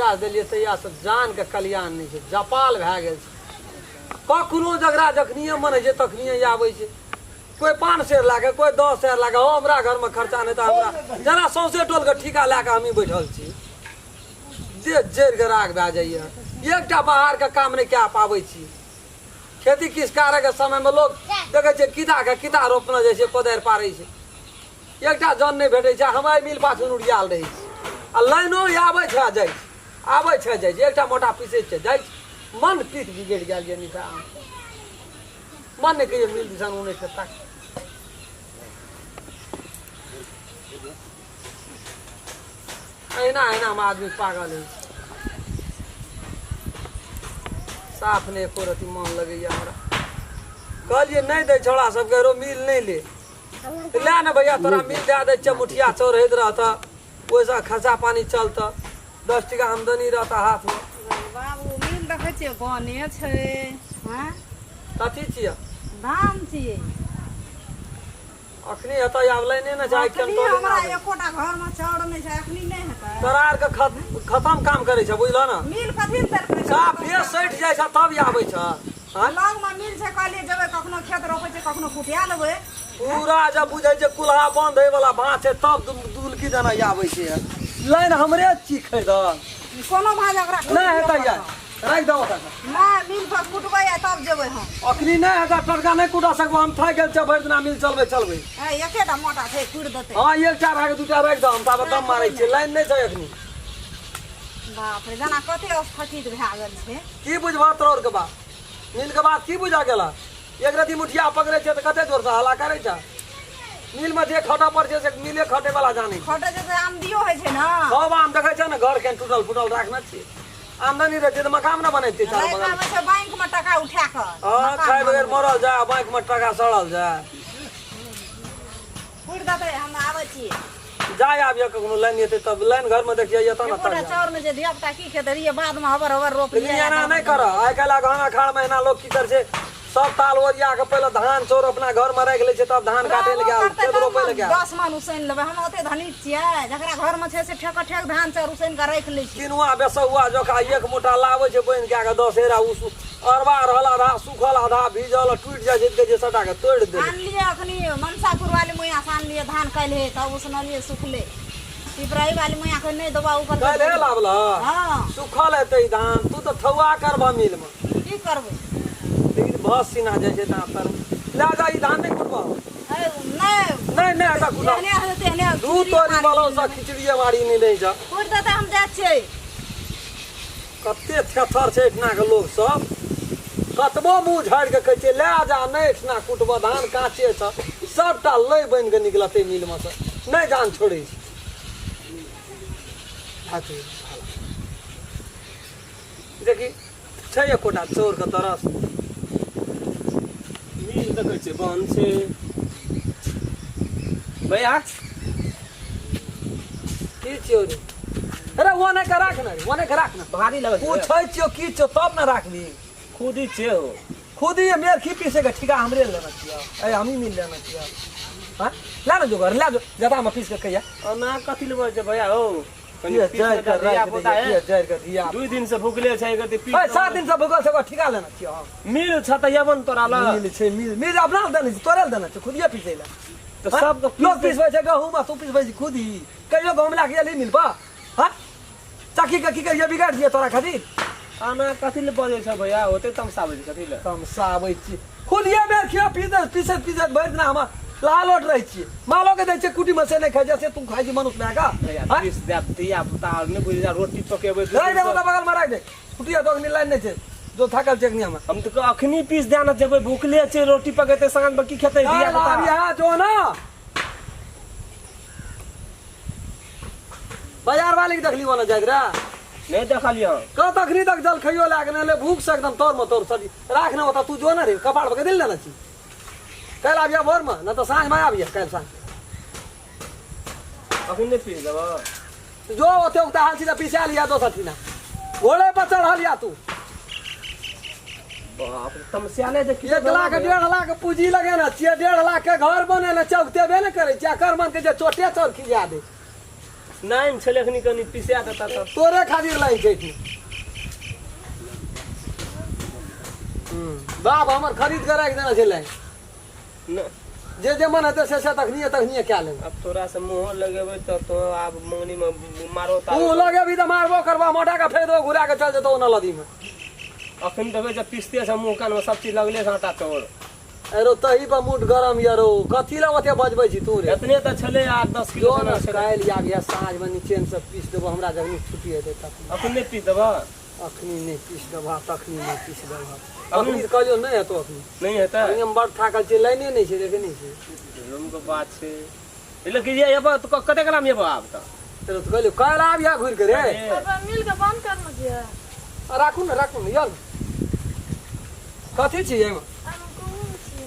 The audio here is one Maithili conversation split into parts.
जहिया देलियै तहियासँ जानके कल्याण नहि छै, जपाल भए गेल छै। कखनो जकरा जखनिए मन होइ छै तखनिए आबै छै। कोइ 5 सेर लए कऽ, कोइ 10 सेर लए कऽ, हौ हमरा घरमे खर्चा नहि तऽ हमरा जेना सौंसे टोलके ठीका लए कऽ हमही बैठल छी। देह जरि कऽ राख भए जाइए। एकटा बाहरके काम नहि कए पाबै छी। खेती किसकारके समयमे लोक देखै छै किताके किता रोपने जाइ छै, कोदारि पारै छै, एकटा जन नहि भेटै छै। हम एहि मिल पाछू उड़ियाल रहै छी आ लाइनो आबै छै आ जाइ छै, आबै छै जाइ छै, एकटा मोटा पीसै छै जाइ छै। मन पीस बिगड़ि गेल यऽ निशा, मन नहि कहियो मिल दिसन उन्नैस तक। अहिना अहिना हम आदमी पागल होइ छै। साफ नहि एको रति मन लगैया हमरा। कहलियै नहि दै छौड़ा सबके रो मिल नहि ले, ले ने भैया तोरा मिल दए दै छियै, मुठिया चाउर होइत रहतऽ, ओहिसँ खर्चा पानी चलतऽ, 10 टका आमदनी रहतऽ हाथमे। बाबू मिल देखै छियै बने छै। हँ कथी छियै? धान छियै। अखनी हेतै, आब लाइने ने छै, आइ अखनी कंट्रोले हमरा नहि। एकोटा घरमे चाउर नहि छै, अखनी नहि हेतै। तोरा आरके खतम काम करै छै, बुझलह ने? मिल कथी ने देलकै? साफ फेर सटि जाइ छै तब आबै छै। आँय? लगमे मिल छै, कहलियै जेबै, कखनो खेत रोपै छै, कखनो कुटिया लेबै। पूरा जब बुझै छै कुल्हा बंद होय वाला भाँज छै तब दुलकी देना आबै छै। लाइन हमरे चीखै दऽ कोनो भाँज ओकरा नहि हेतै यार, राखि दऽ ओतऽ। नहि, मिल पर कुटबै आ तब जेबै हम। अखनी नहि हेतै, टटका नहि कुटा सकबो, हम थाकि गेल छियै, भरि दिना मिल चलबै चलबै। ए, एकेटा मोटा छै, कुटि देतै। हँ, एकटा भए गेल, दूटा राखि दऽ, हम ताबे दम मारै छियै, लाइन नहि छै अखनी। बाप रे, जेना कते स्थगित भए गेल छै। की बुझबह तोरा के बात, मिल के बात की बुझा गेला? एक रति मुठिया पकड़ै छै तऽ कते जोरसँ हल्ला करै छै। मिलमे जे खटऽ पड़ै छै से मिले खटे वाला जानै छै। खटै छै तऽ आमदियो होइ छै ने। सब आम देखै छै ने, घर के टूटल फूटल राखने छियै, आमदनी रहै छै तऽ मकान ने बनेतै चारू राखि बगल। आबै छै बैंक मे टका उठा कऽ। हँ, मकान खाय बगैर बनबै। मरल जाय, बैंक मे टका सड़ल जाय। कुटि देतै, हम आबै छी। जाय आबिय, कखनो लाइन एतै तब लाइन घर मे देखियै एतऽ ने एकोटा तब। चाउर नहि छै, धिया पुता की खेतै? रहियै बादमे हबर हबर लेकिन रोपलियै। एना नहि कर। आइ काल्हि अगहन अखाड़ महीना लोक की करै छै, सब ताल ओरिया के पहिले धान चाउर अपना घर मे राखि लै छै, तब धान काटे लए गेल, खेत रोपै लए गेल। 10 मन उसैन लेबै, हम ओते धनिक छियै? जकरा घर मे छै से ठेक ठेक धान चाउर उसैन कऽ राखि लै छै। किनुआ बेसौआ जकाँ एक मोटा लाबै छै बान्हि कए कऽ 10 हेरा, ओ अरबा रहल आधा सूखल आधा भीजल, टूटि जाइ छै तऽ कहै छै सबटा के तोड़ि देबै। आनलियै अखनी मनसापुर वाली मैया से आनलियै धान, काल्हि हे तब उसनलियै, सुखलै। पिपराही वाली मैया के नहि देबा, ऊपर काल्हि लाबल? हँ। सुखल हेतै धान, तू तऽ थौआ करबह मिल मे। की करबै? लेकिन भस सीना जाइ छै दाँत तर। लए जा, ई धान नहि कुटबह। है, नहि नहि नहि एतऽ कुटब। जेहने हेतै तेहने। दू तोरी बलौ सँ खिचड़िए मारी नहि दै छ। कुटि देतै, हम जाइ छियै। कते थेथर छै एहिठिना के लोक सब, कतबो मुँह झाड़ि के कहै छियै लए जा, नहि एहिठिना कुटबह, धान काँचे छ, सबटा लै बनि के निकलतै मिल मे सँ, नहि जान छोड़ै छै। देखी छै एकोटा चोर के तरस। मिल देखै छियै बंद छै भैया। की छियौ रे? अरे वो नहीं के राख ना रे, वो नहीं के राख ना। भारी लगै छै। पूछै छियौ की छियौ तब ना राखबी। खुद ही छियै हो। खुद ही मेर की पीसे के ठिका हमरे लेना छियौ, ए हमही मिल लेना छियौ। हाँ ला ना जोगर, ला जो जता में पीस के कहिया। ओना कथी लेबै छै भैया हो? कनि किया पीस जाय के कर धिया राखि पुता दैया, है किया जाय कर धिया। 2 दिन से भुखले छै, एक पीस। ए 7 दिन से भुखल छै, ओकरा ठिका लेना छियौ हम। मिल छ तऽ यवन तोरा लग। मिल छै, मिल मिल अपना देने छै, तोरे देने छै, खुदिए पीसै लए। तऽ सबके पीस लोक पिसबै छै गहूम आ तू पिसबै छी खुद ही। कहियो गहूम लए के एलही मिल पर? हाँ चक्की के की करियै, बिगाड़ि दियै तोरा खातिर? आना कथी लए बजै छ भैया, ओते तमसाबै छै कथी लए? तमसाबै छी? खुदिए बेर खिया पीसैत पीसैत पीसैत भरि दिना हम लालोट रहै छियै। मालो के दै छियै कुटी में, से नहि खाइ छै, से तू खाइ छी मनुष्य भए कऽ। भैया हाँ? पीस देब, धिया पुता आर नहि बुझै छै, रोटी पकेबै राखि दे ओतऽ बगल में, राखि दे कुटिया तो लाइन नहि छै, जो थाकल छै अखनी हम। हम तऽ अखनी पीस दए ने जेबै, भुखले छै, रोटी पकेतै साँझ मे की खेतै धिया पुता? आब यहाँ जो ना बाजार वाली के देखली वाला जाइत रहे? नहि देखलियै। कह तखनी तक जल खइयो लाग नहि ले, भूख से एकदम तोर में तोर सड़ी। राख ना ओतऽ, तू जो ना रे, कपाड़ पर के दिल लेना छी। काल्हि आबिया भोर में, न तऽ साँझ में आबिया, काल्हि साँझ। अखनी नहि पीस देबऽ? जो ओते उगता हाल छी तऽ पीसा लिया दोसर ठिना, घोड़े पर चढ़ल या तू। बाप रे, तमस्याले जे 1 लाख 1.5 लाख पूंजी लगेने छियै, 1.5 लाख के घर बनेने छियै, उगतेबे ने करै छियै, एकर मन के जे चोटे चोर खिजा दै छै। लाइन छलै अखनी कनि पिसा देता तऽ। तोरे खातिर लाइन छै एखनी। बाप हमर खरीद के राखि देने छै लाइन। नहि। जे जे मन हेतै से से तखनिये तखनिये कए लेबै। आब तोरा से मुँहो लगेबै तऽ तो आब मंगनी मे मारो तू लगेबही तऽ मारबो करबो, मोटा के फेर दो घुरा के चल जेतौ ओना नदी मे। अखन देखै छै पिसते छै मुँह कान मे सब चीज लगले छै आटा चाउर। अरे तही पर मूड गरम ये रो, कथी लए ओते बजबै छी तू रे? एतने तऽ छलै 8-10 किलो जो ने छलै। काल्हि आबिहे साँझ मे निचेन से पीस देबो, हमरा जखनी छुट्टी हेतै तखनी। अखन नहि पीस देबह? अखनी नहि पीस देबह, तखनी नहि पीस देबह। अखनी तऽ कहलियौ नहि हेतौ अखनी। नहि हेतै? अखनी हम बड़ थाकल छियै, लाइने नहि छै, देखै नहि छियै। रूमके बात छै। लेकिन ये एबह तऽ कते कालमे एबह आब तऽ? तेरो तऽ कहलियौ काल्हि आबिहे घुरि के रे। मिल के बंद करना छियै। राखू ने, राखू ने, यौ ने। कथी छी एहिमे?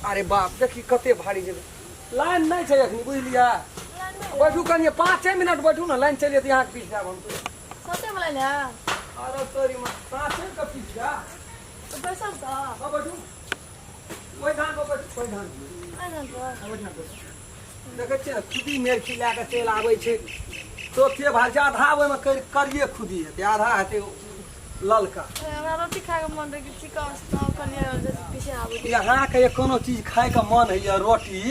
अरे बाप, देखी कते भारी छै। लाइन नहि छै अखनी, बुझलियै? बैठू कनिये, 5 मिनट बैठू ने, लाइन चलि जेतै अहाँके पीस जायब हम। सते में लाइन है? अरे तोरी माँ, 5 के पीस जा। तो बैसब तऽ? हाँ, बैठू। ओहि धान पर बैठू, ओहि धान पर। ओहि धान पर? हाँ, ओहि धान पर। देखै छियै ने, खुदी मेरखी लए कऽ चलि आबै छै। तोते भाई छै, आधा ओहिमे करिये खुदी हेतै, आधा हेतै ललका। हमरा रोटी खायके मन रहै कि चिकन तऽ कहलियै जे पीछे आबै छै। अहाँके कोनो चीज खायके मन होइए, रोटी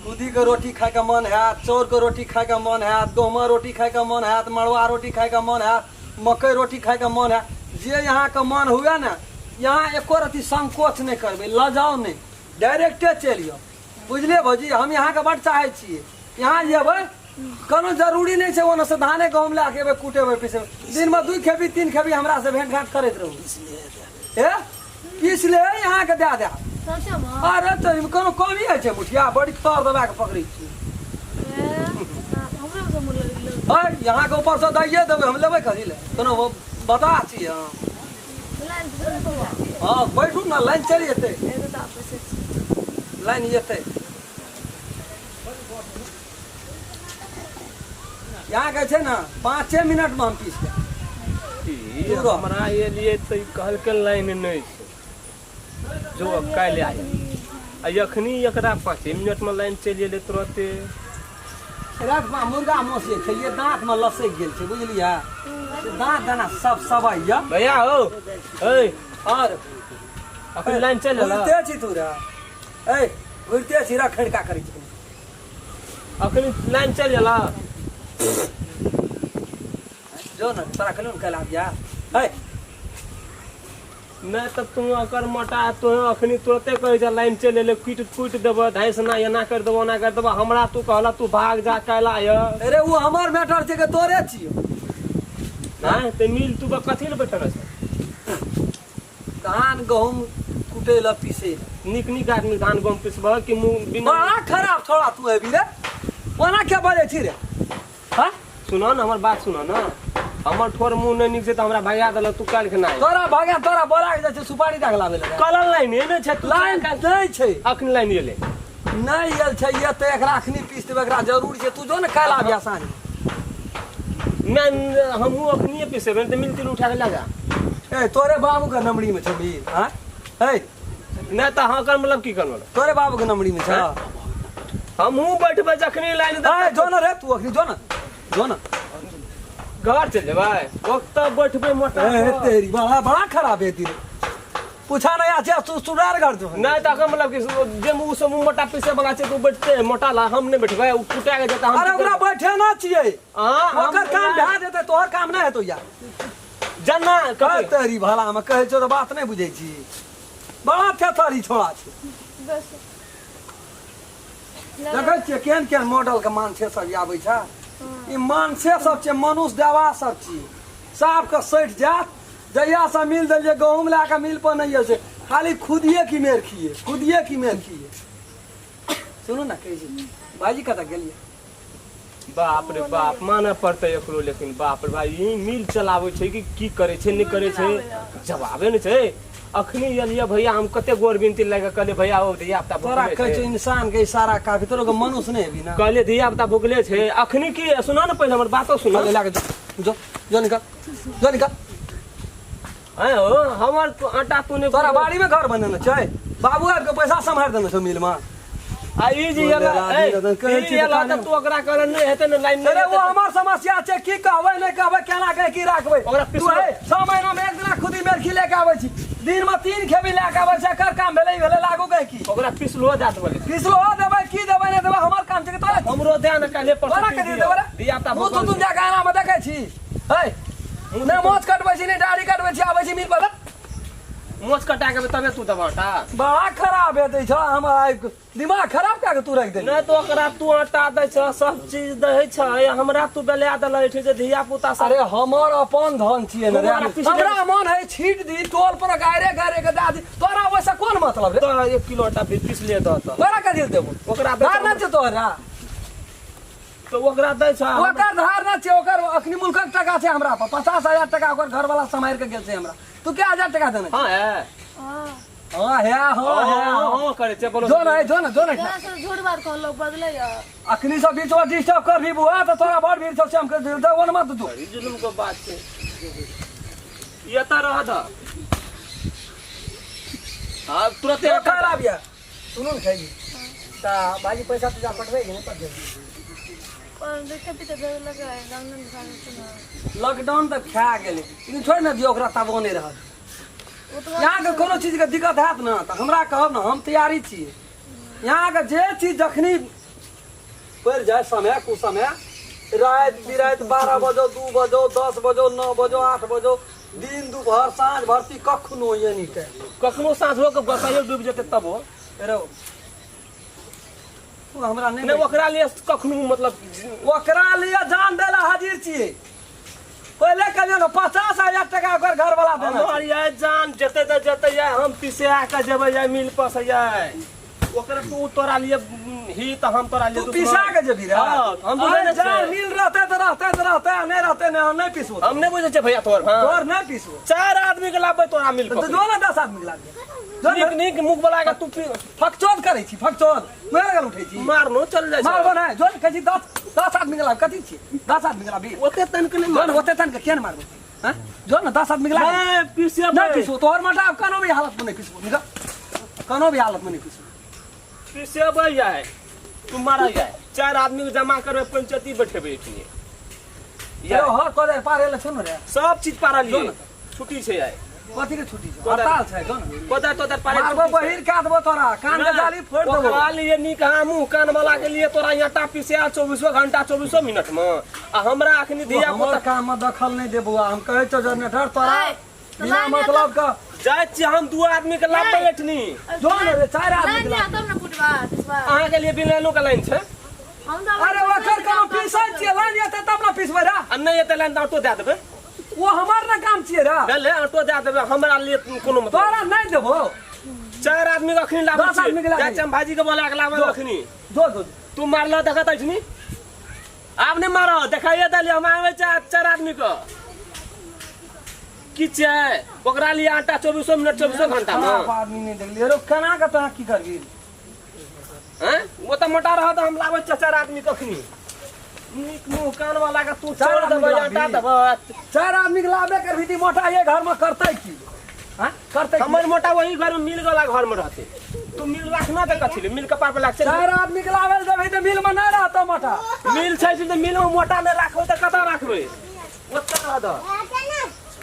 खुदीके रोटी खायके मन हैत, चाउरके रोटी खायके मन हैत, गहूँमक रोटी खायके मन हैत, मड़ुआ रोटी खायके मन हैत, मकइ रोटी खायके मन हैत, जे अहाँके मन हुए ने, यहाँ एको रत्ती संकोच नहि करबै, लजाउ नहि, डायरेक्टे चलि आउ। बुझलियै भौजी? हम अहाँके बड्ड चाहै छियै। यहाँ जे एबै कोनो जरूरी नहि छै ओनऽसँ धाने गहूँम लए कऽ एबै, कुटेबै पिसेबै, दिनमे 2 खेपी 3 खेपी हमरासँ भेंट घाट करैत रहू। हे पीस ले, अहाँके दए देब। अरे तऽ एहिमे कोनो कमी होइ छै मुठिया? बड़ी तर दबा कऽ पकड़ै छी। है अहाँके ऊपरसँ दैये देबै, हम लेबै कथी लए? कोनो बता छी अहाँ। हँ बैठू ने, लाइन चलि जेतै, लाइन जेतै। यहाँ के छै ने 5 मिनट में हम पीस देब। हमरा एलियै तऽ कहलकै लाइन नहि छै, जो काल्हि आयल। आ अखनी एकरा 5 मिनट में लाइन चलि एलै तुरते। रातमे मुर्गा मांस जे खेलियै, दाँत में लसकि गेल छै, बुझलियै? दाँत दाना सब सबाइया। भैया हो, ए और अखन लाइन चलि एलै। घुरिते छी तू रे, ए घुरिते छी रे, खड़का करै छी। अखन लाइन चलि एलै। जो ने तोरा कहलियौ ने काल्हि आबिया। हे नहि तऽ तू ओकर मोटा तू अखनी तुरते कहै छै लाइन चलि एलै, कुटि कुटि देबह, धाइसना एना करि देबह, ओना करि देबह। हमरा तू कहला तू भाग जा काल्हि आय। अरे ओ हमर मैटर छै के तोरे छियौ? नहि तऽ मिल तू कथी लए बैठल छै? धान गहूम कुटै लए, पीसै लए। नीक नीक आदमी धान गहूम पिसबह कि मुँह बिना? बड़ा खराब छोड़ा तू हेबी रे, ओना क्या बजै छी रे? हाँ सुनो ने, हमर बात सुनो ने। हमर ठोर मुँह नहि नीक छै तऽ हमरा भगा देलक, तू काल्हि खेना। तोरा भगा, तोरा बोला के जाइ छै सुपारी दए के लाबै लए। कलल लाइन एने छै, तू लाइन नहि छै। अखन लाइन एलै? नहि आयल छै, ये तऽ एकरा अखनी पीस देबै, एकरा जरूरी छै। तू जो ने काल्हि आबिया साँझ। नहि, हमहूँ अखनिए पिसेबै तऽ मिल तिल उठा के लए जा। ए तोरे बाबू के नमड़ी में छौ मिल? हाँ ए नहि तऽ अहाँ मतलब की करब? तोरे बाबू के नमड़ी में छौ? हमहूँ बैठबै जखनी लाइन। ए जो ने रे, तू अखनी जो ने, जो ने। घर चलि जेबै, ओतऽ बैठबै मोटा। ए तेरी बड़ा बड़ा खराब है तेरे, पूछा नहीं आछे तू सुधार घर जो। नहि तऽ अखन मतलब कि जे ओ सब मोटा पीसे वाला छै तऽ ओ बैठते मोटा ला, हम नहि बैठबै, ओ कुटा के जेतै। हम अरे ओकरा बैठे ना छियै। अहाँ ओकर काम भए जेतै, तोहर काम नहि हेतौ यार। जना कह तेरी भला में कहै छौ तऽ बात नहि बुझै छी, बड़ा थेथरी छोड़ा छै। देखै छियै केहन केहन मॉडल के मानसे सब आबै छै। ई मानसे सब छै, मनुष्य देवा सब छी, साफ के सटि जायत। जहिया से मिल देलियै गहूँम लए कऽ, मिल पर नहि छै, खाली खुदिए की मेर खिए, खुदिए की मेर खिए। सुनू ने, कहै छी भाईजी कतऽ गेलियै? बाप रे बाप, मानऽ पड़तै एकरो, लेकिन बाप रे भाई, ई मिल चलाबै छै कि की करै छै, नहि करै छै, जवाबे नहि छै। अखनी एलियै भैया, हम कते गोर बिनती लए कऽ कहलियै भैया ओ धिया पुता तोरा भुखले कहै छै। छौ इंसान के इशारा काफी, तोरो के मनुष्य नहि हेबी ना। कहलियै धिया पुता भुखले छै। अखनी की सुनऽ ने, पहिले हमर बातो सुनऽ। लए कऽ जो, जो जो निकल, जो निकल। आँय हो, हमर आटा तू नहि। तोरा बाड़ी में घर बनेने छै? बाबू आबि कऽ पैसा सम्हारि देने छौ मिल में? आ ई जे एला राधे राधे कहै ए छी ई तऽ एला तऽ काने- तू ओकरा कहले नहि हेतै ने लाइन अरे नहि वो हेतै। हमर समस्या छै की कहबै नहि कहबै केना के की राखबै ओकरा तू पिसलो- है 6 महीना में एक दिना खुदी मेरखी लेके आबै छी, दिन में 3 खेबी लेके आबै छै। एकर काम भेलै भेलै लागू कहे की। ओकरा पिसलो जात बोले। पिसलो देबै की देबै नहि देबै हमर काम छै कि तोरा? हमरो दे ने काल्हे परसों। तोरा कथी देबै रे? दिया ता। मुँह तू तुम जाके आना में देखै छी है, नहि मोछ कटबै छी, नहि दाढ़ी कटबै छी, आबै छी मिल पर। मोछ कटा के तबे तू देबह आटा। बड़ा खराब हेतै छ, हमर आइ दिमाग खराब कए के तू राखि देली। नहि तऽ ओकरा तू आटा दै छ, सब चीज दै छ, हमरा तू बेला देले छै जे धिया पुता सब। अरे हमर अपन धन छियै ने रे। हमरा पिछले- हमरा मन है छीट दी टोल पर, गायरे गायरे के दए दी, तोरा ओहिसँ कोन मतलब रे? तऽ 1 किलो आटा फिर पिसले दह तऽ। तोरा कथी लए देबो? ओकरा दै धार छ। नहि छै तोरा। तऽ ओकरा दै छ। ओकर धार नहि छै, ओकर अखनी मुल्कक टका छै हमरा पर, 50,000 टका ओकर घरवाला सम्हारि के गेल छै हमरा। तू क्या हजार टका देने? हँ है। हाँ। हाँ है, हाँ है। हँ हँ करै छै बोलो। जो ना है, जो ना, जो ना। जरा से झूठ बात कहलो बदले या। अखनी सब बीच में डिस्टर्ब कर भी बुआ तऽ तोरा बड़ भीड़ सब छै, हम कर दिल वन मत तू। ई जुलुम के बात छै, ई एतऽ रह दह। हाँ तुरते। तो खराब या सुनू ने खाई तऽ भाजी पैसा तुझा पठबै कि नहि पठबै? पर देखे भी तो डर लगा है, लॉकडाउन खा ना। लॉकडाउन तऽ खा गेलै, लेकिन छोड़ि ने दियौ ओकरा, तबो नहि रहत। वो तो यहाँके कोनो चीजके दिक्कत हैत ने तऽ हमरा कहब ने, हम तैयारी छी। यहाँके जे चीज जखनी पड़ि जाय समय कुसमय, राति बिराति 12 बजो, 2 बजो, 10 बजो, 9 बजो, 8 बजो, दिन दुपहर साँझ भरती, कखनो एनी टाइम। कखनो साँझो के बसाइयो डूबि जेतै तबो। रो ओ हमरा नहि। नहि, ओकरा लिए कखनो मतलब। ओकरा लिए जान देला हाजिर छियै। पहिले कहलियै ने, 50,000 टका ओकर घरवाला देना छै। हमर ये जान जेतै तऽ जेतै, ये हम पीसे आके जेबै ये मिल पर से। ये ओकरा तू तोरा लिए ही तऽ हम तोरा लिए तू दुश्मन। पिसा के जेबी रे? हाँ, हम बुझै अरे नहि जान छियै। मिल रहते तऽ रहते तऽ रहते, आ नहि रहते नहि, हम नहि पिसबो। हम नहि बुझै छियै भैया तोहर, हाँ। तोहर नहि पिसबो। चार आदमी के लाबै तोरा मिल तऽ पर। जो ने 10 आदमी के लाग जो नीक ने। नीक मुख वाला के तू फकचोद करै छी, फकचोद मेरे गल उठै छी। मारनो चल जाइ छै। मारबो नहि, जो ने कहै छी 10 10 आदमी के लाग, कथी छी 10 आदमी के लाबी? ओते तनिक नहि जो मार। ने ओते तन के किया ने मारबो? हैं, जो ने 10 आदमी के लाग। नहि पीसे। नहि पिसबो तोहर माटा, आब कोनो भी हालत में नहि पिसबो, निकल, कोनो भी हालत में नहि पिसबो। पीसेबै जाय तू मारल जाय, चार आदमी के जमा करबै, पंचायती बैठेबै एठिने। ये हर कोदे पारे ले छौ ने रे? सब चीज पारल। जो ये ने। छुट्टी छै आइ। कथी के छुट्टी छै? हड़ताल छै, जो ने। कोदा तोदा पारे। मारबो, बहिर कए देबो तोरा, कान के जाली फोड़ि देबो। ओकरा लिए नीक हाँ मुँह कान वाला के लिए तोरा आटा पीसे आ 24 घंटा 24 मिनट में, आ हमरा अखनी धिया हमर पुता। काम में दखल नहि दे बौआ, हम कहै छौ जनरेटर तोरा ए, तऽ बिना लाइन मतलब के। जाइ छियै हम, दू आदमी के लाबै एठनी। जो ने रे, चारि आदमी के लाइन लाब। तब ने कुटबा पिसबा। अहाँ के लिए बिना लाइनो के लाइन छै। हम तऽ अरे ओकर कोनो पीसै छियै, लाइन एतै तब ने पीसबै रे। आ नहि एतै लाइन तऽ ऑटो दए देबै। ओ हमर ने काम छियै रे। भेलै, ऑटो दए देबै, हमरा लिए कोनो मतलब। तोरा नहि देबो। चारि आदमी के अखनी लाबै। 10 आदमी के लाबै। जाइ छियै हम भाईजी के बोला के लाबै जो। अखनी। जो जो। तू मारल देखत अखनी, आब नहि मारह, देखाइए देलियै। हम आबै छै चारि आदमी के की छै ओकरा लिए आटा 24 मिनट 24 घंटा मे। खराब आदमी नहि देखलियै रो, केना के तोरा की करबी? हैं ओ तऽ मोटा रहत, हम लाबै छियै चारि आदमी कखनी नीक मुँह कान वाला के तू चारि चाउर आदमी देबै, के आटा लाबही। देबै। चारि आदमी के लाबे करबी ती मोटा ये घर में करतै की? हाँ करतै की? हमर मोटा वही घर में मिल वाला घर में रहते, तू मिल रखना तऽ कथी ले मिल कपार पर लाग चल। चारि आदमी के लाबै लए देबही तऽ मिल में नहि रहतौ मोटा। मिल छै तऽ मिल में मोटा नहि राखबै तऽ कतऽ राखबै? ओतऽ रह दह।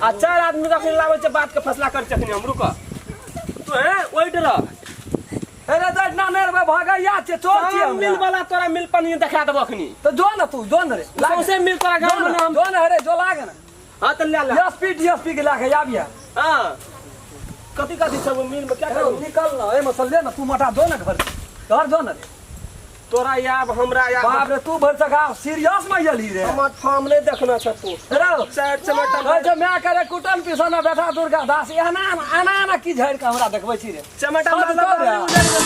आ चारि आदमी के अखनी लाबै छै, बात के फैसला कर छै अखनी हम, रुक तू, हैं ओहि रह। अरे तऽ एतना नहि रहबै, भगैया छै, चोर छियै हम मिल हमरा। वाला तोरा मिल पानी देखा देबो अखनी। तऽ जो ने तू, जो ने रे। सौंसे मिल तोरा जो गाँव में ने, हम। जो ने रे, जो लागे ने। हाँ तऽ ले ले। एसपी डीएसपी के लाके आबिया। हाँ कथी कथी छै ओ मिल में, क्या अरे करू? निकल ना एहिमे से, ले ना तू मोटा, जो ने घर घर जो ने रे। तोरा याब हमरा याब। बाप रे, तू भरि सका सीरियस में गेली रे। हमर फार्म नहीं देखना छ तू। रे चारि चमेटा। कहै छै माय करे कुटन पिसना बेटा दुर्गा दास, एना एना एना की झाड़ि के हमरा देखबै छी रे? चमेटा हद मारल कर रे। उजड़ गेल।